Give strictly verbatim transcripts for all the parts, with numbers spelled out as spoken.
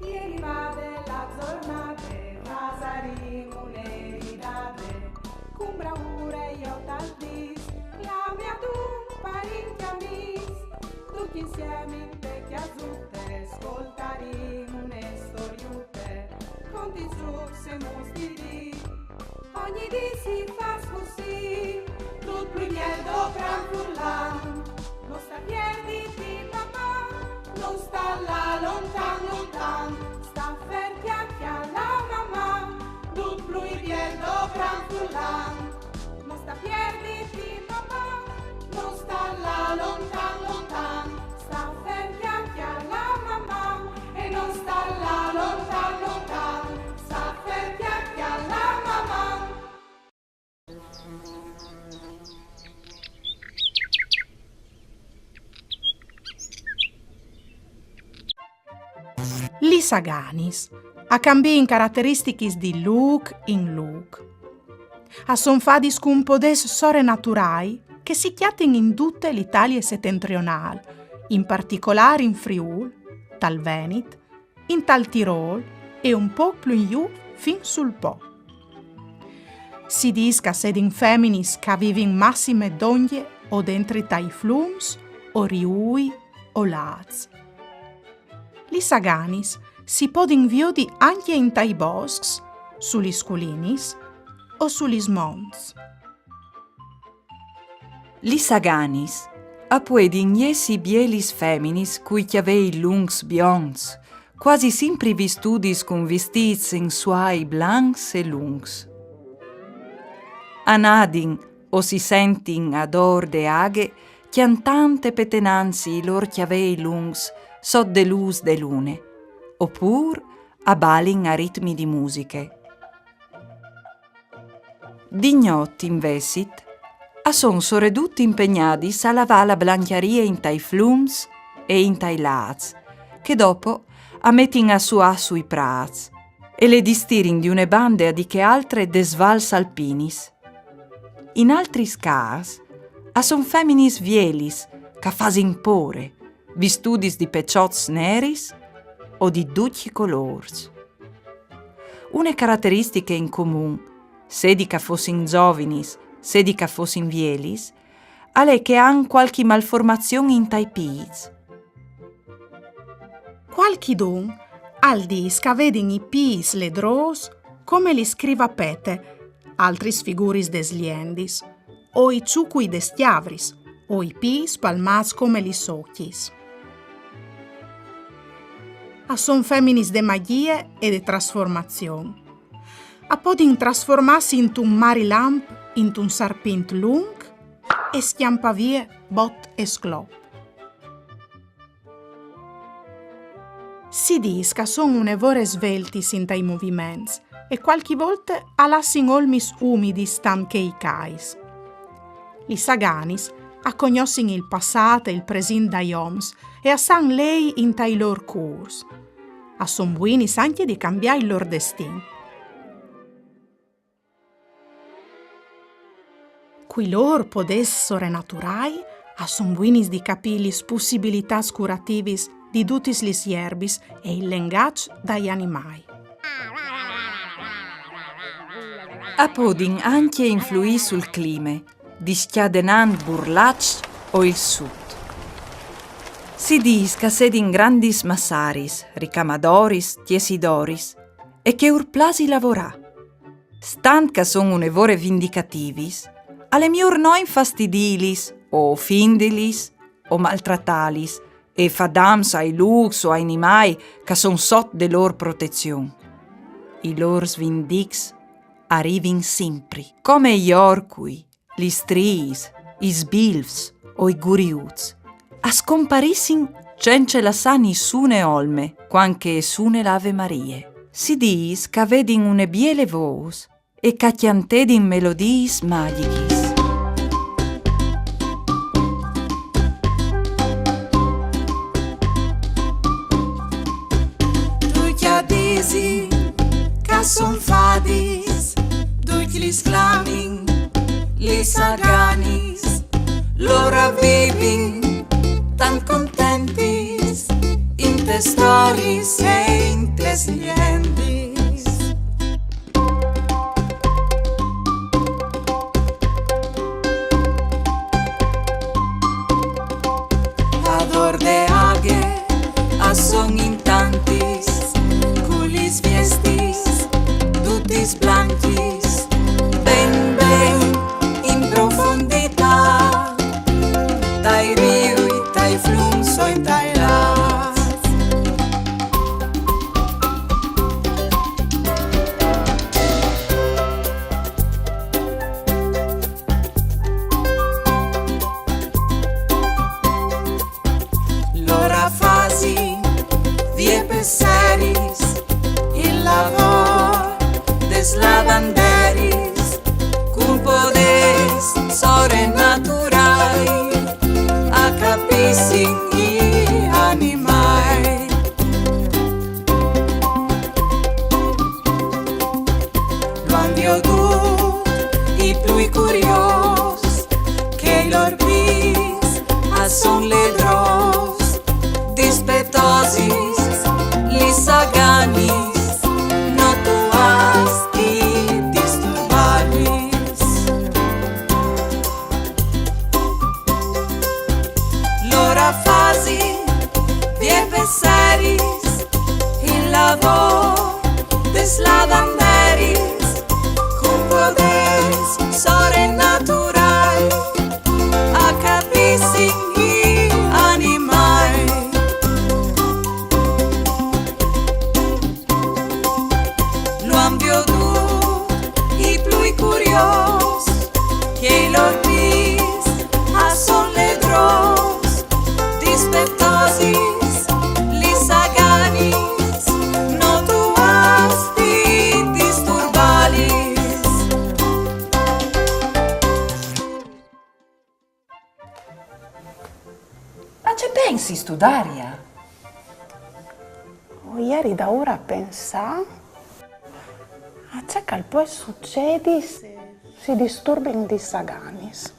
Che rivade la zornade, fasarìn une ridade, cun braure jo tal dis, clame ad un parint e amis, ducj insiemi inte cjasute, scoltarìn une storiute, conti, zucs e mustiris. Ogni dì si fâs cussì, dut plui biel dopran furlan. No sta pierditi, papà, no sta lâ lontan, lontan, sta fer cjale a la mamà, dut plui biel dopran furlan. No sta pierditi, papà, no sta lâ lontan, lontan, sta fer cjale a la mamà, e no sta lâ lontan, lontan, sta fer cjale a la mamà. Lis aganis a cambiin carateristichis di lûc in lûc. A son fadis cun podês sorenaturâi che si cjatin in dute l'Italie setentrionâl, in particolâr in Friûl, tal Venit, intal Tirôl e un pôc plui in jù fin sul Po. Si dîs che a sedin feminis che a vivin massime dongje o dentri tai flums, o riui, o lâts. Lis aganis si podin viodi ancje intai boscs, su lis culinis o su lis monts. Lis aganis a puedin jessi bielis feminis cui cjavei luncs bionts, cuasi simpri vistudis cun vistîts sensuâi blancs e luncs. A nadin o si sentin adôr de aghe, cjantant e petenantsi i lôr cjavei luncs sot de lûs de lune, opûr a balin a ritmi di musiche. Di gnot, invezit, a son soredut impegnadis a lavâ la blancjarie intai flums e intai lâts, che dopo a metin a suâ sui prâts, e le distirin di une bande a di chê altre des vals alpinis. In altris câs, a son feminis vielis, che a fasin pôre, vistudis di peçots neris o di ducj i colôrs. Une carateristiche in comun, sedi che a fossin zovinis, sedi che a fossin vielis, al è che a àn cualchi malformazion intai pîts. Cualchidun al dîs che a vedin i pîts ledrôs come lis crivapete, altris figuris des liendis, o i çucui des cjavris, o i pîts spalmâts come lis ocjis. A son feminis de magjie e de trasformazion. A podin trasformâsi intun marilamp, intun sarpint lunc e scjampâ vie bot e sclop. Si dîs che a son une vore sveltis intai moviments e cualchi volte a lassin olmis umidis tant che i cais. Lis aganis a cognossin il passât e il presint dai oms e a san lei intai lôr cûrs. A son buinis ancje di cambiâ il lôr destin. Cui lôr podês sorenaturâi a son buinis di capî lis pussibilitâts curativis di dutis lis jerbis e il lengaç dai animâi. A podin ancje influî sul clime, discjadenant burlaçs o il sut. Si dîs che a sedin grandis massaris, ricamadoris, tiessidoris, e che ur plasi lavorâ. Stant che a son une vore vindicativis, al è miôr no infastidîlis o ofindilis o maltratâlis e fâ dams ai lûcs o ai nimâi che a son sot de lôr protezion. I lôr svindics a rivin simpri, come i orcui, lis striis, i sbilfs o i guriuts, a scomparissin cence lassâ nissune olme, cuant che e sune la Ave Marie. Si dîs che a vedin une biele vôs e che a cjantedin melodiis magjichis. Ducj a disin che a son fadis, ducj lis clamin lis aganis, lôr a vivin tant contentis, inte storiis e inte Silentis. Ador de aghe a son in tantis, cu lis viestis dutis blancjis, ben ben in profonditât, tai riui, tai flums o intai lâts. Lor a fasin vie pes seris il lavôr des lavanderis, cun podês sorenaturais a capissin i animâi. Lu àn viodût i plui curiôs, che i lôr pîts a son ledrôs, dispetosis lis aganis, no tu âs di disturbâlis. Lor a fasin vie pes seris il lavôr des lavanderis, cun podês sorenaturais a capissin i animâi. Lu àn viodût i plui curiôs, che i lôr pîts a son ledrôs, dispetosis lis aganis, no tu âs di disturbâlis. A ce pensistu, Daria? O jeri daûr a pensâ a ce che al pues sucedi se si disturbin lis aganis.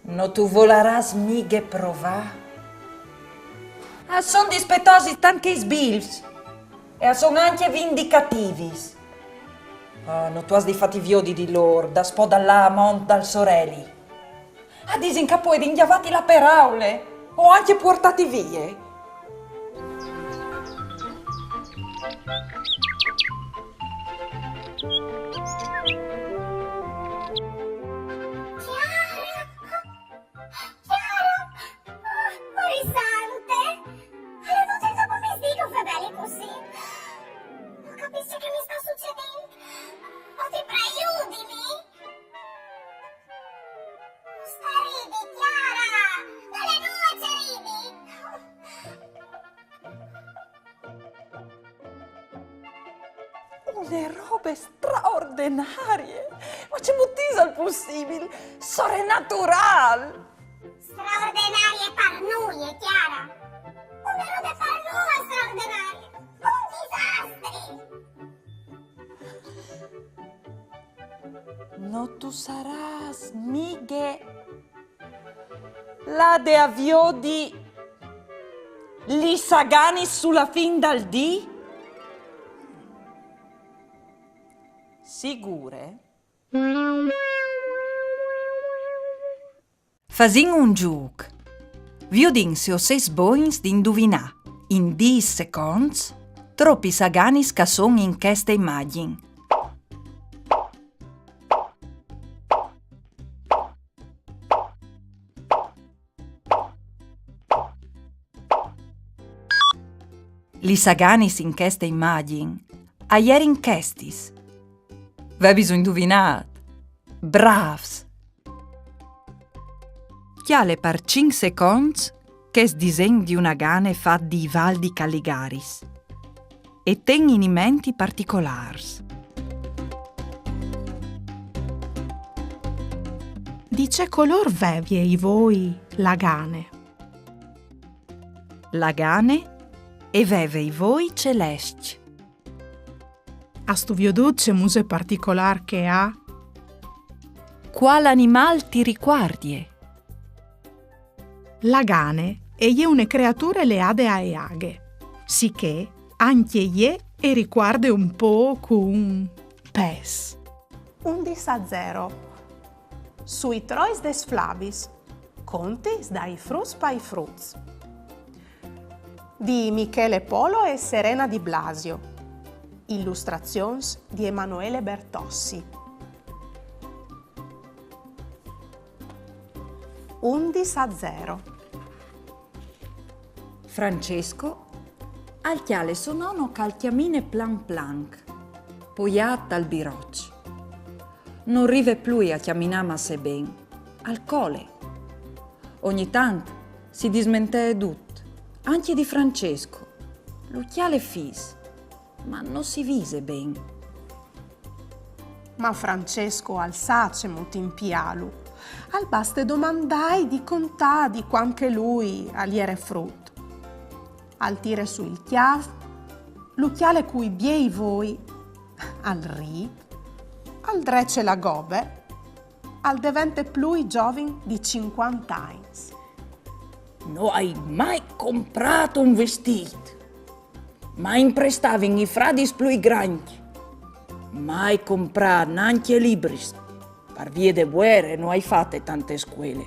No tu volarâs mighe provâ? A son dispetosis tant che i sbilfs e a son ancje vindicativis. Ah, no tu âs di fâti viodi di lôr, daspò dal lâ a mont dal soreli. A disin che a puedin gjavâti la peraule o ancje puartâti vie. Chiara! Chiara! Oh, Marie Sante! Al è dut il dopomesdì che o feveli cussì. No capissi ce che mi sta sucedint. O ti prei, judimi! No sta ridi, Chiara! Nol è nuie ce ridi! Une robe straordenarie! Ma cemût isal pussibil? Sorenaturâl! Straordenarie par nuie, Chiara! Une robe par nuie straordenarie! Un disastri! No tu sarâs mighe lade a viodi lis aganis su la fin dal dì? Sigure? Fasìn un zûc. Viodìn se o sês bogns di induvinâ, in dîs seconts, tropis aganis che a son in cheste imagjin. Lis aganis in cheste imagjin a jerin chestis. Vevis induvinât? Brâfs! Cjale par cinc seconts chest disen di une agane fat di Ivaldi Caligaris e ten in ment i particolârs. Di ce colôr vevie i voi l'agane? L'agane e veve i voi celescj. Âstu viodût ce muse particolâr che e à? Cuâl animâl ti ricuardie? L'agane e je une creature leade ae aghe, sichè Ancje jê e ricuarde un pôc un pes. Undis a zero. Sui trois des flabis. Contis dai fruts pai fruts. Di Michele Polo e Serena Di Blasio. Illustrazions di Emanuele Bertossi. Undis a zero. Francesco al cjale so nono che al cjamine planc planc, poiât tal biroç. No rive plui a cjaminâ masse ben, al cole. Ogni tant si dismentee dut, ancje di Francesco. Lu cjale fis, ma no si vise ben. Ma Francesco al sa cemût impiâlu. Al baste domandâi di contâ di cuant che lui al jere frut. Al tire sù il cjâf, lu cjale cui biei voi, al rît, al drece la gobe, al devente plui zovin di cincuante agns. No ai mai comprât un vistît. Ma imprestavin i fradis plui grancj. Mai comprât nancje libris. Par vie de vuere no ai fate tante scuele.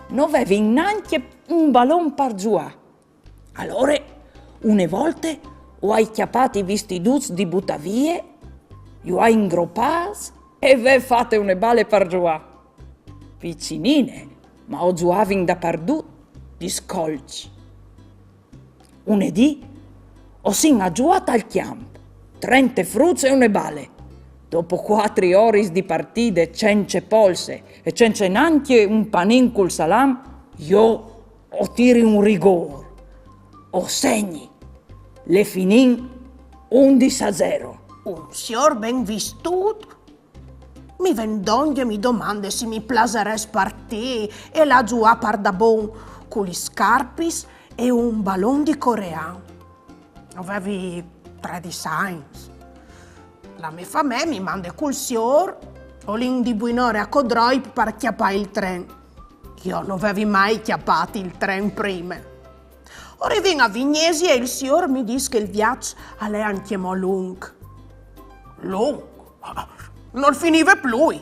No vevin nancje un balon par zuiâ. Alore, une volte, o ai cjapât i vistiduts di butâ vie, ju ai ingropâts e ve fate une bale par zuiâ. Piçinine, ma o zuiavin dapardut, di scolç. Une dì o sin a zuiâ tal cjamp, trente fruts e une bale. Dopo cuatri oris di partide cence polse e cence nancje un panin cul salam, jo o tiri un rigôr. O segni. Le finìn undis a zero. Un siôr ben vistût mi ven dongje e mi domande se mi plasarès partî e lâ a zuiâ pardabon cu lis scarpis e un balon di corean. O vevi tredis agns. La mê famee mi mande cul siôr, o lin di buinore a Codroip par cjapâ il tren. Jo no vevi mai cjapât il tren prime. O rivìn a Vignesie e il siôr mi dîs che il viaç al è ancjemò lunc. Lunc? Nol finive plui.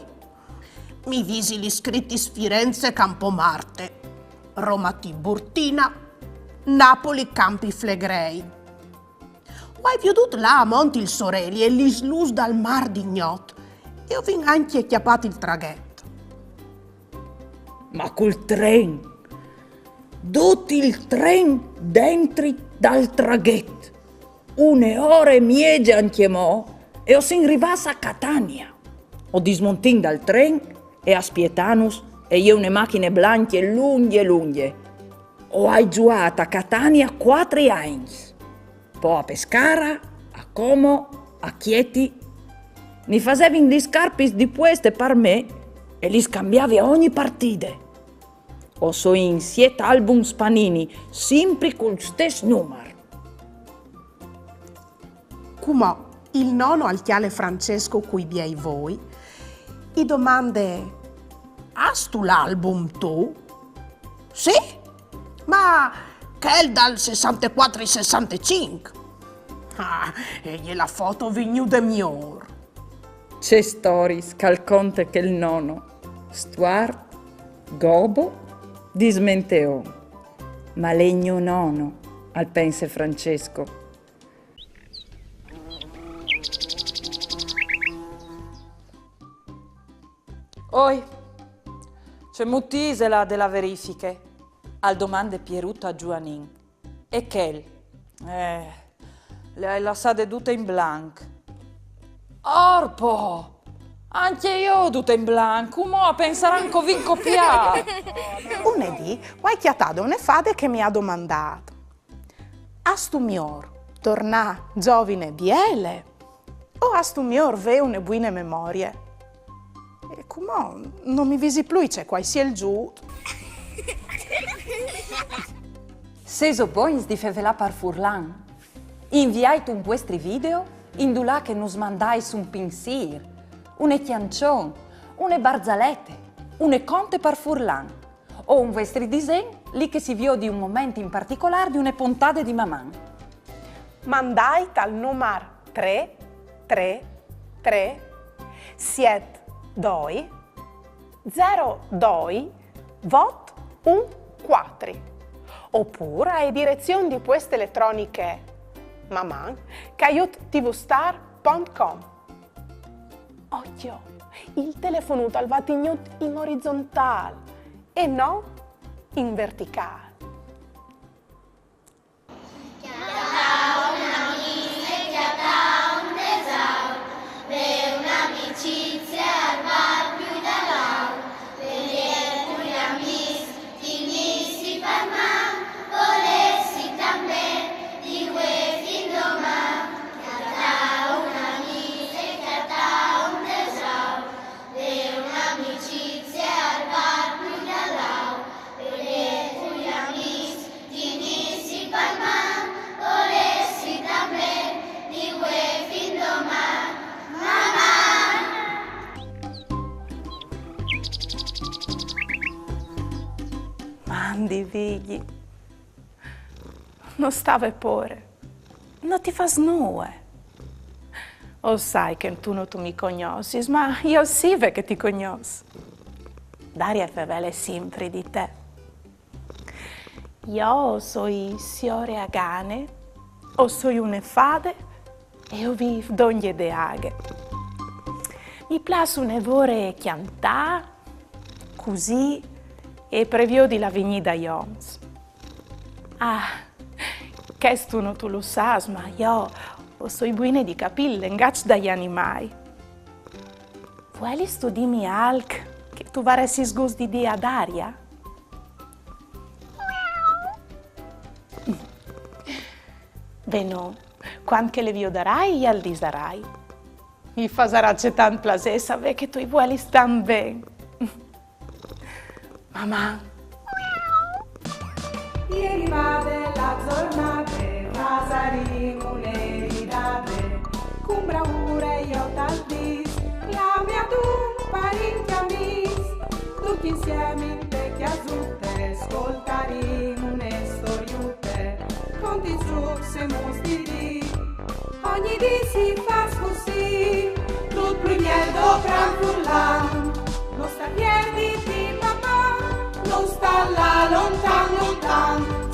Mi visi lis scritis Firenze, Campomarte, Roma Tiburtina, Napoli, Campi Flegrei. O ai viodût là a mont il soreli e lis lûs dal mâr di gnot e o vin ancje cjapât il traghet. Ma cul tren! Dut il tren dentri dal traghet! Une ore e mieze ancjemò e o sin rivâts a Catania. O dismontìn dal tren e a spietânus e je une machine blancje lungje lungje. O ai zuiât a Catania cuatri agns. Po a Pescara, a Como, a Chieti. Mi fasevin lis scarpis di pueste par me e lis cambiavi a ogni partide. O soi in siet albums Panini, simpri cul stes numar. Cumò il nono al cjale Francesco cui biei voi, i domande: Âstu l'album tu? Sì, ma chel dal sessantecuatri sessantecinc. Ah, e je la foto vignude miôr. Ce storiis che al conte chel nono, stuart, gobo, dismenteon. Ma al è gno nono, al pense Francesco. Oi, cemût isela de la verifiche? Al domande Pierut a Zuanin. E chel? Eh, le ai lassade dute in blanc. Orpo! Ancje jo dute in blanc, cumò a pensaran che o vin copiât. Une dì o ai cjatade une fade che mi à domandât: Âstu miôr tornâ zovine e biele? O âstu miôr vê une buine memorie? E cumò no mi visi plui ce che o ai sielzût. Sêso bogns di fevelâ par furlan? Inviait un vuestri video indulà che nus mandais un pinsîr, une cjançon, une barzalete, une conte par furlan, o un vuestri disen, li che si viodi un moment in particolâr di une pontade di Maman. Mandait al numar trê trê trê siet doi zero doi vot un cuatri, opûr ae direzion di pueste eletroniche maman caiut tvstar pont com. Ocjo, il telefonut al va tignût in orizontâl e no in verticâl. Mandi, Vigji. No sta vê pôre. No ti fâs nuie. O sai che tu no tu mi cognossis, ma jo sì ve che ti cognòs. Daria e fevele simpri di te. Jo o soi siore Agane, o soi une fade e o vîf dongje de aghe. Mi plâs une vore cjantâ, cusî e previodi la vignî dai oms. Ah, chest no tu lu sâs, ma jo o soi buine di capî il lengaç dai animâi. Vuelistu dîmi alc che tu varessis gust di dî a Daria? Ben no, cuant che le viodarai, jal disarai. Mi fasarà cetant plasê savê che tu i vuelis tant ben. Maman! E rivade la zornade, fasarìn une ridade, cun braure jo tal dîs, clame adun parint e amîs, ducj insiemi inte cjasute, scoltarìn une storiute, contis, zûcs e mustis di Ogni dì si fâs cussì, dut plui biel dal gran furlan. No sta pierdi di papà, no sta lâ lontan, lontan.